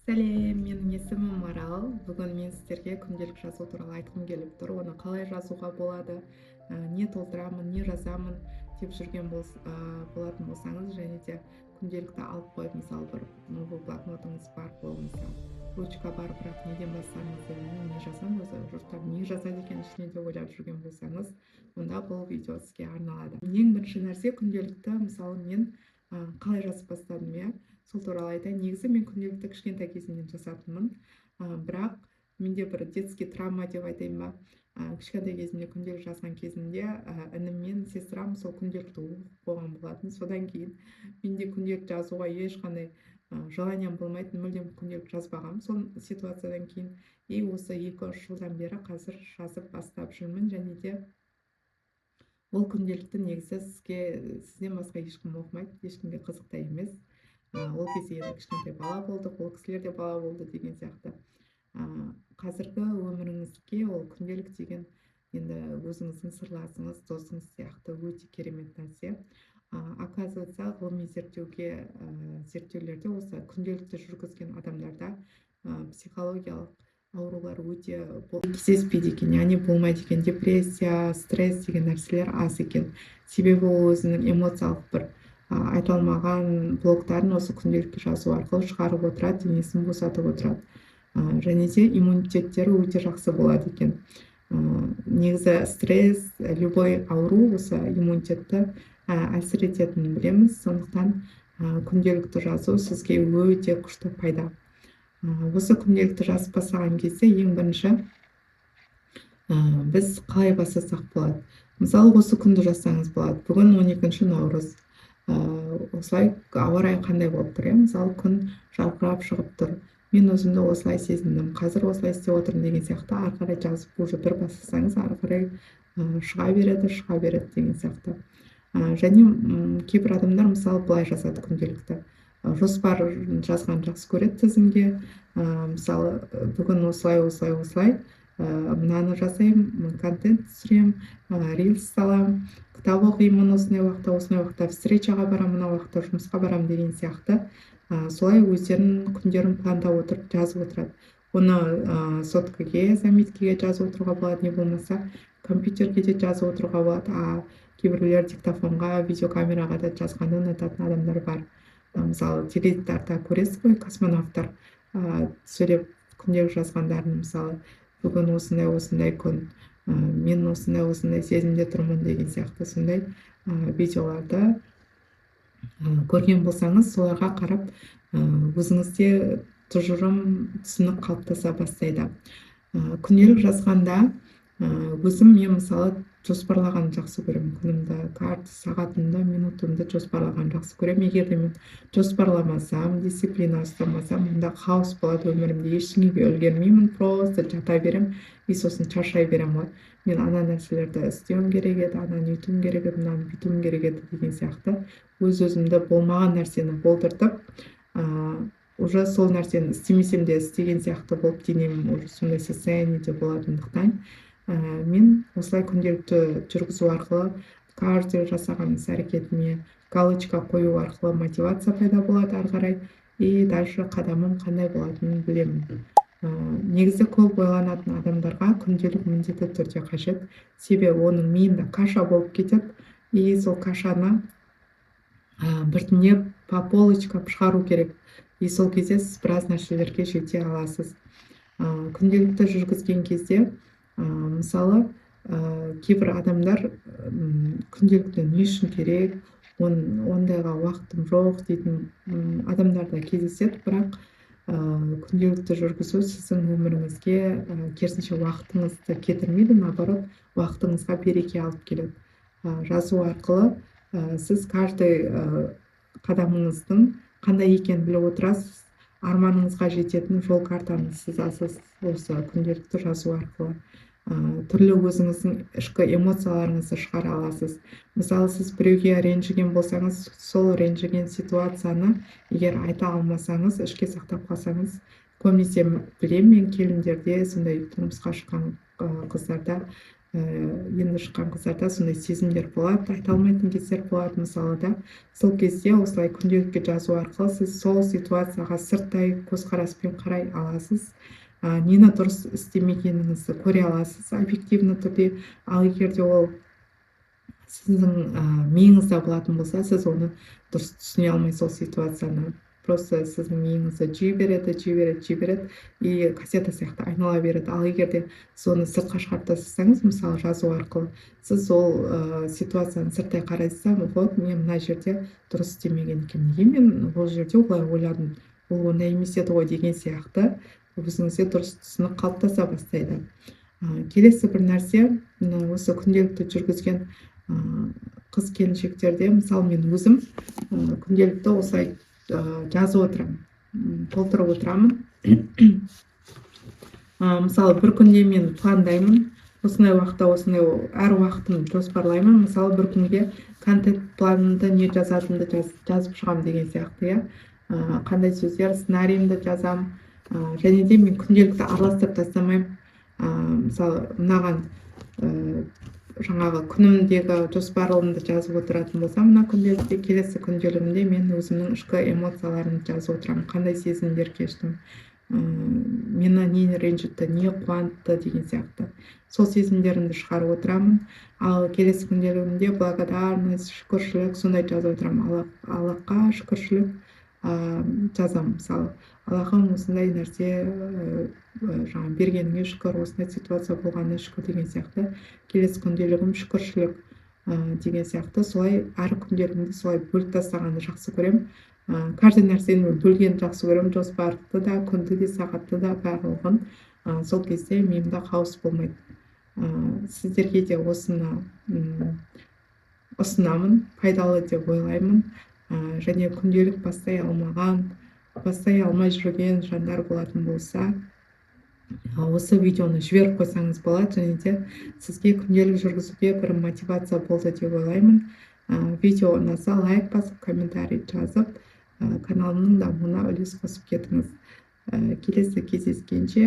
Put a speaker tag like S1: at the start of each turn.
S1: Сәлем, менің есімім Марал. Бүгін мен сіздерге күнделік жазу туралы айтқым келіп тұр. Оны қалай жазуға болады, не толтырамын, не жазамын деп жүрген болатын болсаңыз, және де күнделікті алып қойып, мысалы, бір новый блокнотыңыз бар болмаса, ручка бар, бірақ неден бастарыңызды білмей, не жазамын өзі, жұрттар не жазады екен ішіне деп ойлап жүрген болсаңыз, онда бұл видео сізге арналады. Ең бірінші нәрсе, күнделікті, мысалы, мен қалай жазып бастадым, иә, сол туралы айтайын. Негізі мен күнделікті кішкентай кезімнен жазатынмын, бірақ менде бір детский травма деп айтайын ба, кішкентай кезімде күнделік жазған кезімде інім мен сестрам сол күнделікті оқып қойған болатын. Содан кейін менде күнделік жазуға ешқандай желанием болмайтын, мүлдем күнделік жазбағанмын сол ситуациядан кейін. И осы 2-3 жылдан бері қазір жазып бастап жүрмін. Және де ол күнделікті негізі сізден басқа ешкім оқымайды, ешкімге қызық та емес. Ол кезде енді кішкентай бала болдық, ол кісілер де бала болды деген сияқты. Қазіргі өміріңізге ол күнделік деген енді өзіңіздің сырласыңыз, досыңыз сияқты өте керемет нәрсе. Оказывается, ғылыми зерттеулерде осы күнделікті жүргізген адамдарда психологиялық аурулар өте кездеспейді екен, яғни болмайды екен, депрессия, стресс деген нәрселер аз екен. Себебі ол өзінің эмоциялық бір айта алмаған блоктарын осы күнделікке жазу арқылы шығарып отырады, денесін босатып отырады. Және де иммунитеттері өте жақсы болады екен. Негізі стресс, любой ауру осы иммунитетті әлсірететінін білеміз. Сондықтан күнделікті жазу сізге өте күшті пайда. Осы күнделікті жазып бастаған кезде ең бірінші біз қалай бастасақ болады? Мысалы, осы күнді жазсаңыз болады. Бүгін 12 наурыз. Осылай ауа райы қандай болып тұр, иә? Мысалы, күн жарқырап шығып тұр, мен өзімді осылай сезіндім, қазір осылай істеп отырмын деген сияқты. Ары қарай жазып, уже бір бастасаңыз, ары қарай шыға береді, шыға береді деген сияқты. Және кейбір адамдар, мысалы, былай жазады күнделікті: жоспар жазған жақсы көреді тізімге. Мысалы, бүгін осылай, осылай, осылай, мынаны жасаймын, контент түсіремін, рилс саламын, кітап оқимын осындай уақытта, осындай уақытта встречаға барамын, мына уақытта жұмысқа барамын деген сияқты. Солай өздерінің күндерін пландап отырып жазып отырады. Оны соткаге, заметкаге жазып отыруға болады, не болмаса компьютерге де жазып отыруға болады. А кейбіреулер диктофонға, видеокамераға да жазғанды ұнататын адамдар бар. Мысалы, теледидарда көресіз ғой, космонавтар сөйлеп күнделік жазғандарын, мысалы, бүгін осындай осындай күн, мен осындай осындай сезімде тұрмын деген сияқты. Сондай видеоларды көрген болсаңыз, соларға қарап өзіңізде тұжырым, түсінік қалыптаса бастайды. Күнделік жазғанда өзім, мен, мысалы, жоспарлағанды жақсы көремін. Күнімді, каждый сағатымды, минутымды жоспарлағанды жақсы көремін. Егер де мен жоспарламасам, дисциплина ұстамасам, онда хаос болады өмірімде, ештеңеге үлгермеймін, просто жата беремін и сосын шаршай беремін ғой. Мен ана нәрселерді істеуім керек еді, ананы өйтуім керек еді, мынаны бүйтуім керек еді деген сияқты, өз өзімді болмаған нәрсені болдыртып, уже сол нәрсені істемесем де істеген сияқты болып денем уже сондай состояниеде болатындықтан, мен осылай күнделікті жүргізу арқылы каждый жасаған іс әрекетіме галочка қою арқылы мотивация пайда болады ары қарай, и дальше қадамым қандай болатынын білемін. Негізі көп ойланатын адамдарға күнделік міндетті түрде қажет, себебі оның миында каша болып кетеді, и сол кашаны біртіндеп по полочкам шығару керек, и сол кезде сіз біраз нәрселерге жете аласыз. Күнделікті жүргізген кезде, мысалы, кейбір адамдар күнделікті не үшін керек, ондайға уақытым жоқ дейтін адамдар да кездеседі. Бірақ күнделікті жүргізу сіздің өміріңізге керісінше уақытыңызды кетірмейді, наоборот, уақытыңызға береке алып келеді. Жазу арқылы сіз каждый қадамыңыздың қандай екенін біліп отырасыз, арманыңызға жететін жол картаны сызасыз осы күнделікті жазу арқылы. Түрлі өзіңіздің ішкі эмоцияларыңызды шығара аласыз. Мысалы, сіз біреуге ренжіген болсаңыз, сол ренжіген ситуацияны егер айта алмасаңыз, ішке сақтап қалсаңыз, көбінесе білемін мен, келіндерде сондай, тұрмысқа шыққан қыздарда Енді шыққан қыздарда сондай сезімдер болады, айта алмайтын кездер болады, мысалы, да. Сол кезде осылай күнделікке жазу арқылы сіз сол ситуацияға сырттай көзқараспен қарай аласыз, нені дұрыс істемегеніңізді көре аласыз объективті түрде. Ал егер де ол сіздің миыңызда болатын болса, сіз оны дұрыс түсіне алмайсыз. Ол ситуацияны просто сіздің миыңызда жей береді, жей береді, жей береді и кассета сияқты айнала береді. Ал егер де соны сыртқа шығарып тастасаңыз, мысалы, жазу арқылы, сіз ол ситуацияны сырттай қарайсыз да: вот мен мына жерде дұрыс істемеген екенмін, неге мен ол жерде олай ойладым, ол ондай емес еді ғой деген сияқты өзіңізде дұрыс түсінік қалыптаса бастайды. Келесі бір нәрсе, осы күнделікті жүргізген қыз келіншектерде, мысалы, мен өзім күнделікті осылай жазып отырамын, толтырып отырамын. Мысалы, бір күнде мен пландаймын, осындай уақытта осындай, әр уақытын жоспарлаймын. Мысалы, бір күнге контент планымды, не жазатынымды жазып шығамын деген сияқты, иә, қандай сөздер, сценарийімді жазамын. Және де мен күнделікті араластырып тастамаймын. Мысалы, мынаған жаңағы күнімдегі жоспарымды жазып отыратын болсам мына күнделікте, келесі күнделігімде мен өзімнің ішкі эмоцияларымды жазып отырамын: қандай сезімдер кештім, мені не ренжітті, не қуантты деген сияқты, сол сезімдерімді шығарып отырамын. Ал келесі күнделігімде благодарность, шүкіршілік, сондай жазып отырамын. Аллахқа шүкіршілік жазамын. Мысалы, Аллахым, осындай нәрсе жаңағы бергеніңе шүкір, осындай ситуация болғанына шүкір деген сияқты. Келесі күнделігім шүкіршілік деген сияқты. Солай әр күнделігімді солай бөліп тастағанды жақсы көремін. Каждый нәрсені мен бөлгенді жақсы көремін: жоспарды да, күнді де, сағатты да, барлығын. Сол кезде миымда хаос болмайды. Сіздерге де осыны ұсынамын, пайдалы деп ойлаймын. Және күнделік бастай алмаған, бастай алмай жүрген жандар болатын болса, осы видеоны жіберіп қойсаңыз болады және де сізге күнделік жүргізуге бір мотивация болды деп ойлаймын. Видео ұнаса, лайк басып, комментарий жазып, каналымның дамуына үлес қосып кетіңіз. Келесі кездескенше!